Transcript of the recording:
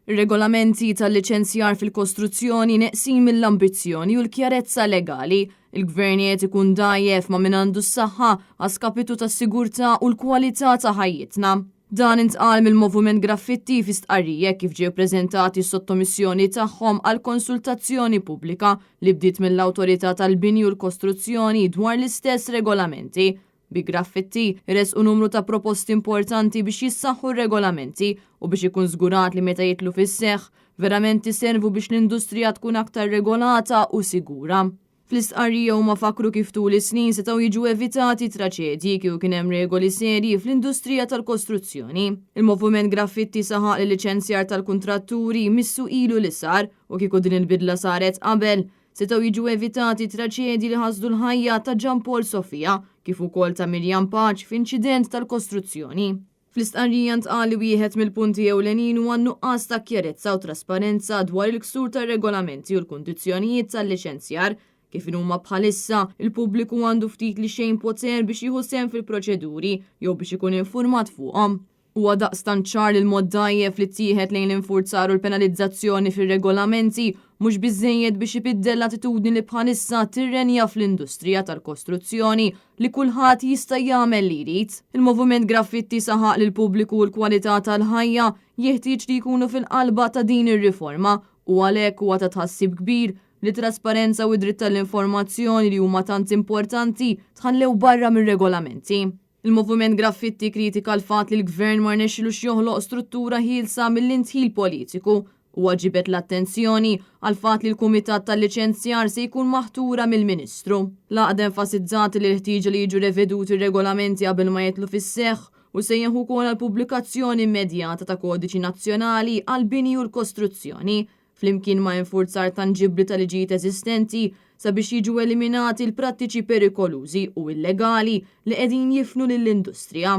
Ir-regolamenti tal-liċenzjar fil-kostruzzjoni neqsin mill-ambizzjoni u l-kjarezza legali. Il-Gvern qiegħed ikun dgħajjef ma' min għandu s-saħħa a skapitu tas-sigurtà u l-kwalità ta' ħajjitna. Dan intqal mill-Moviment Graffitti fi stqarrija kif ġew preżentati s-sottomissjoni tagħhom għal konsultazzjoni pubblika li bdiet mill-Awtorità tal-Bini u l-Kostruzzjoni dwar l-istess regolamenti. Bi Graffitti, ressqu numru ta' proposti importanti biex jissaħħu r-regolamenti u biex ikun żgurat li meta jidħlu fis-seħħ, verament iservu biex l-industrija tkun aktar regolata u sigura. Fl-istqarrija huma fakkru kif tul is-snin setgħu jiġu evitati traċedji kieku kien hemm regoli serji fl-industrija tal-kostruzzjoni. Il-Moviment Graffitti saħaq li l-liċenzjar tal-kuntratturi missu ilu li sar u kieku din il-bidla saret qabel, Setgħu jiġu evitati traċedji li ħasdu l-ħajja ta' Jean Paul Sofia kif ukoll ta' Miriam Pace f'inċident tal-kostruzzjoni. Fl-istqarrija ntqal li wieħed mill-punti ewlenin huwa n-nuqqas ta' kjarezza u trasparenza dwar il-ksur tar-regolamenti u l-kundizzjonijiet tal-liċenzjar. Kif inhuma bħalissa, il-pubbliku għandu ftit li xejn poter biex jieħu sehem fil-proċeduri jew biex ikun infurmat fuqhom. Huwa daqstant ċar li l-mod dgħajjef li ttieħed lejn l-infurzar u l-penalizzazzjoni fir-regolamenti mhux biżżejjed biex ibiddel l-attitudni li bħalissa tirrenja fl-industrija tal-kostruzzjoni li kulħadd jista' jagħmel li jrid. Il-Moviment Graffitti saħaq li l-pubbliku u l-kwalità tal-ħajja jeħtieġ li jkunu fil-qalba ta' din ir-riforma u għalhekk huwa ta' tħassib kbir li t-trasparenza u d-dritt tal-informazzjoni li huma tant importanti tħallew barra mir-regolamenti. Il-Moviment Graffitti kkritika l-fatt li l-Gvern ma rnexxilux joħloq struttura ħielsa mill-indħil politiku. Huwa ġibed l-attenzjoni għall-fatt li l-Kumitat tal-Liċenzjar se jkun maħtura mill-Ministru. L-għaqda enfasizzat li l-ħtieġa li jiġu reveduti r-regolamenti qabel ma jidħlu fis-seħħ u sejjaħ ukoll għall-pubblikazzjoni immedjata ta' kodiċi nazzjonali għall-bini u l-kostruzzjoni flimkien ma' infurzar tanġibbli ta' liġijiet eżistenti sabiex jiġu eliminati l-prattiċi perikolużi u illegali li qegħdin jifnu lill-industrija.